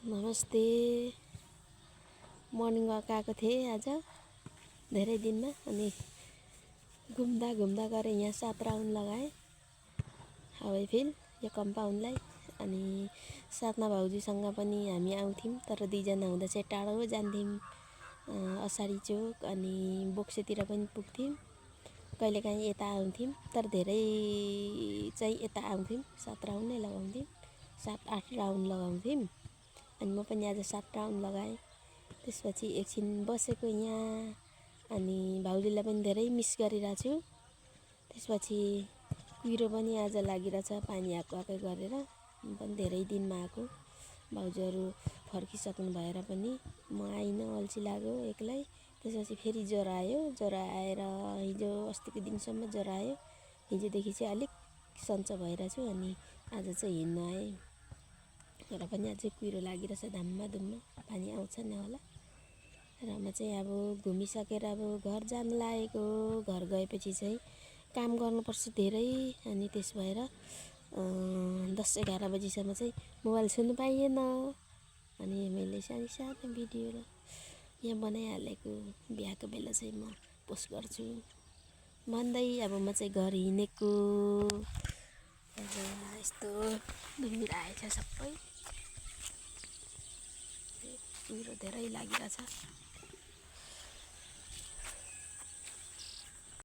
नमस्ते। Morning walk आएको थिएँ आज धेरै दिनमा अनि घुम्दा घुम्दा गएर यहाँ 7 राउन्ड लगाएँ हवाई फिल्ड यो कम्पाउन्डलाई। अनि साथमा भाउजूसँग पनि हामी आउँथ्यौँ, तर दुईजना हुँदा चाहिँ टाढो जान्थ्यौँ। असाडी चोक अनि बोक्सेतिर पनि पुग्थ्यौँ। कहिलेकाहीँ यता आउँथ्यौँ, तर धेरै चाहिँ यता आउँथ्यौँ। 7 राउन्ड नै लगाउँथ्यौँ, 7-8 राउन्ड लगाउँथ्यौँ। अनि म पनि आज 7 राउन्ड लगाएँ। त्यसपछि एकछिन बसेको यहाँ, अनि भाउजूलाई पनि धेरै मिस गरिरहेको छु। त्यसपछि कुहिरो पनि आज लागिरहेछ पानी आएकै गरेर। म पनि धेरै दिनमा आएको, भाउजूहरू फर्किसक्नु भएर पनि म आइनँ, अल्छी लाग्यो एक्लै। त्यसपछि फेरि ज्वरो आयो। ज्वरो आएर हिजो अस्तिको दिनसम्म ज्वरो आयो। हिजोदेखि चाहिँ अलिक सन्चो भइरहेको छु। अनि आज चाहिँ हिँड्न आएँ, र पनि अझै कुहिरो लागिरहेछ धम्मधुम्म, पानी आउँछ नि होला। र म चाहिँ अब घुमिसकेर अब घर जान लागेको। घर गएपछि चाहिँ काम गर्नुपर्छ धेरै, अनि त्यस भएर 10-11 बजीसम्म चाहिँ मोबाइल छुनु पाइएन। अनि मैले सानो सानो भिडियोहरू यहाँ बनाइहालेको, बिहाको बेला चाहिँ म पोस्ट गर्छु भन्दै अब म चाहिँ घर हिँडेको। यस्तो घुमिरहेछ सबै, कुहिरो धेरै लागिरहेछ।